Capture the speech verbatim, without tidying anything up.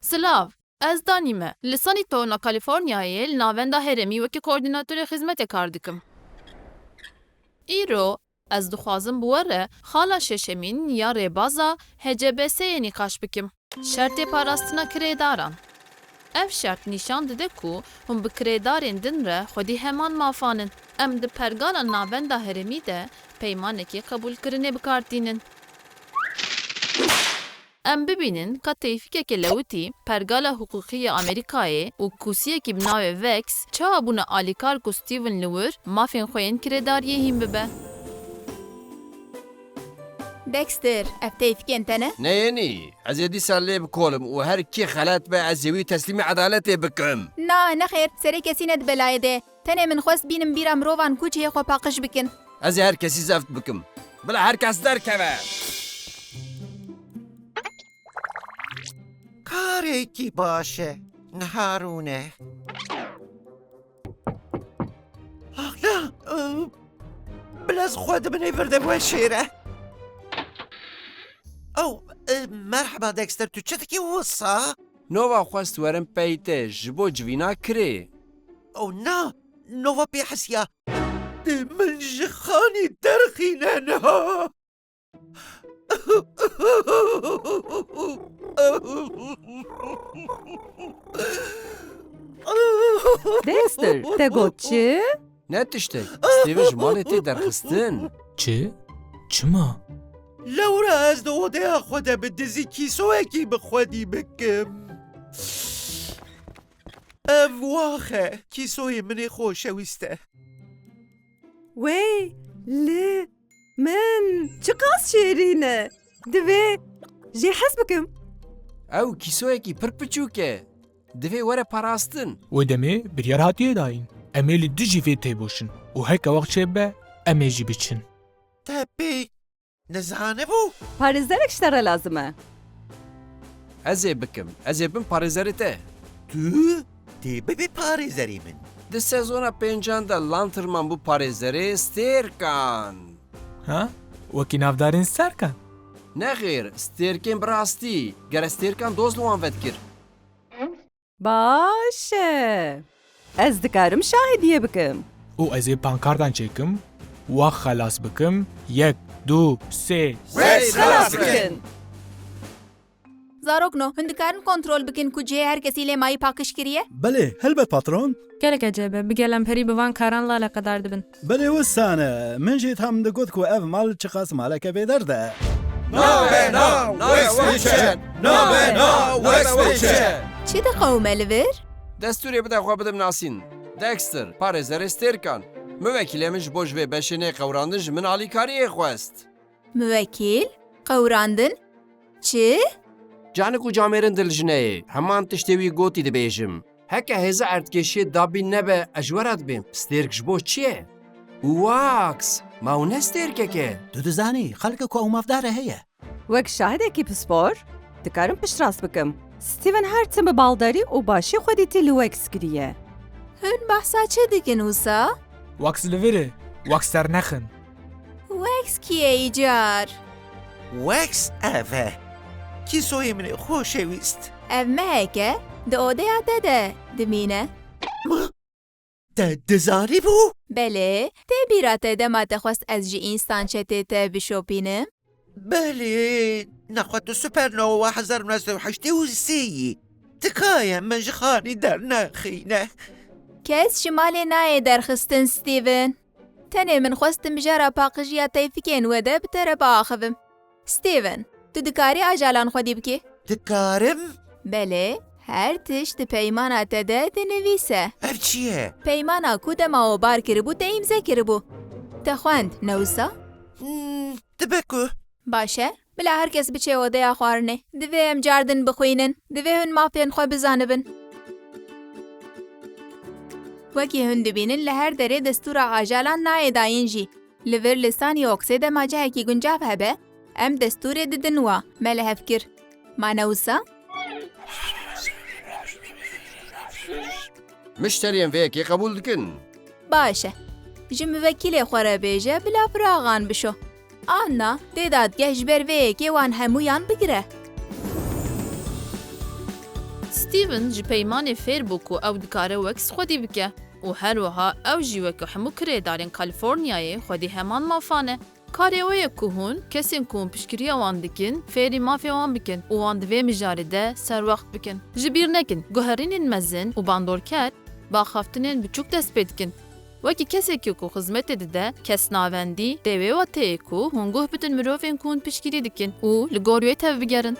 Silav, ez Danî me. Li Sunny Town a Californiayê li Navenda Herêmî wekî koordînatorê xizmetê kar dikim. Îro ez dixwazim bi we re xala şeşemîn ya rêbaza H C B S'ê nîqaş bikim. Şertê parastina kirêdaran. Ev şert nîşan dide ku hûn bi kirêdarên din re xwedî heman mafan in. Em di pergala Navenda Herêmî de peymanekê qebûlkirinê bi kar tînin. Em bibînin ka teyfikeke lewitî, pergala hiqûqî ya Amerîkayê û kûsiyekî bi navê Vex çawa bûne alîkar ku Steven li wir mafên xwe yên kirêdariyê hîn bibe. Dexter, ev teyfikên te ne? Neyê nî. Ez ê dîsa lê bikolim û her kî xelet be, ez ê wî teslîmî edaletê bikim. Na, nexêr, serê kesî nedibe layê dê. Tenê min xwest bînim bîra mirovan ku cihê xwe paqij bikin. Ez ê her kesî zeft bikim. Bila her kes derkeve. Karekî baş e. Niha rûne. Ah, na, e, bila ez xwe di binê vir de weşêre. Ew, e, merheba Dexter, tu çi dikî wisa? Nova xwest werin pey te ji bo civîna kirê. Ew na, Nova pê hesiya. Dê min ji xanî derxîne niha. Dexter, te got çi? Ne tiştek. Steven ji malê tê derxistin. Çi? Çima? Lewra ez di odeya xwe de bi dizî kîsoyekî bi xwedî bikim. Ev wax e. Kîsoyê min ê xoşewîst e. Wey, li min çiqas şêrîn e. Divê jê hez bikim. Ew kîsoyekî pir piçûk e. Divê were parastin. Wê demê biryar hatiye dayîn. Em ê li dijî vê têboşin û heke wext çêbibe, em ê jî biçin. Te pê nizanibû? Parêzerek ji te re lazim e. Ez ê bikim. Ez ê bim parêzerê te. Tu dê bibî parêzerê min. Di sezona pêncan de Lanterman bû parêzerê Stêrkan. Ha? Wekî navdarên Serkan? Nexêr, stêrkên bi rastî. Gere stêrkan doz li wan vedikir. Baş e. Ez dikarim şahidiyê bikim. Û ez ê pankartan çêkim, wax xelas bikim, yek, du, sê. Wex xelas bikin. Zarokno, hûn dikarin kontrol bikin ku cihê her kesî lê mayî paqij kiriye? Belê, helbet patron. Gelek ecêb e, bi gelemperî bi van karan laleqedar dibin. Belê wisa ne. Min jî tam digot ku ev mal çiqas maleke bêderd e. Nabe na, Wex biçe. Nabe na, Wex biçe. Çi diqewime li vir? Destûrê bide xwe bidim nasîn. Dexter, parêzerê stêrkan. Miwekîlê min ji bo ji vê beşê neyê qewrandin ji min alîkariyê xwest. Miwekîl? Qewrandin? Çi? Canik û camêrin dilijineyê. Heman tiştê wî gotî dibêjim. Heke hêza erdkêşiyê dabîn nebe, ez ji we re dibêm. Stêrk ji bo çi ye? Wax, ma ew ne stêrkek e? Tu dizanî, xelkek ku ew mafdar e heye. Wek şahidekî pispor, dikarim piştrast bikim. Steven her tim bi baldarî û başî xwe dîtî li Wax kiriye. Hûn behsa çi dikin wisa? Wax li vir e, Wax dernexin. Wax kî ye îcar? Wax ev e. Kîsoyê min ê xoşewîst. Ev mehek e, di odeya te de dimîne. Te dizanîbû? Belê, tê bîra te dema te xwest ez ji Înstan çetê te bişopînim? Belê, nexwe tu Supernova hezar û neh sed û heştê û sê yî. Tikaye min ji xanî dernexîne. Kes ji malê nayê derxistin, Steven. Tenê min xwest di mijara paqijiya teyfikên we de bi te re biaxivim. Steven, tu dikarî ajalan xwedî bikî? Dikarim? Belê, her tişt di peymana te de dinivîse. Ev çi ye? Peymana ku dema we bar kiribû te îmze kiribû. Te xwend, ne wisa? Hmm, dibe ku. Baş e. Bila her kes biçe odeya xwarinê. Divê em car din bixwînin. Divê hûn mafên xwe bizanibin. Wekî hûn dibînin li her derê destûra ajalan nayê dayîn jî. Li vir li Sunny Oaksê dema cihekî guncav hebe, em destûrê didin wa, me li hev kir. Ma ne wisa? Mişteriyên vê yekê qebûl dikin. Baş e. Ji miwekîlê xwe re bêje bila firaxan bişo. Anna, dê dadgeh ji ber vê yekê wan hemûyan bigire. Steven ji peymanê fêr bû ku ew dikare wek xwedî bike û her wiha ew jî wek hemû kirêdarên Kalîforniyayê xwedî heman mafan e. Karê we ye ku hûn kesên ku hûn piştgiriya wan dikin, fêrî mafê wan bikin û wan di vê mijarê de serwext bikin. Ji bîr nekin, guherînên mezin û bandorker bi axaftinên biçûk dest pê dikin. Wekî kesekî ku xizmetê dide, kesnavendî, dê wê wateyê ku hûn guh bidin mirovên ku hûn piştgirî dikin û li gor wê tevbigerin.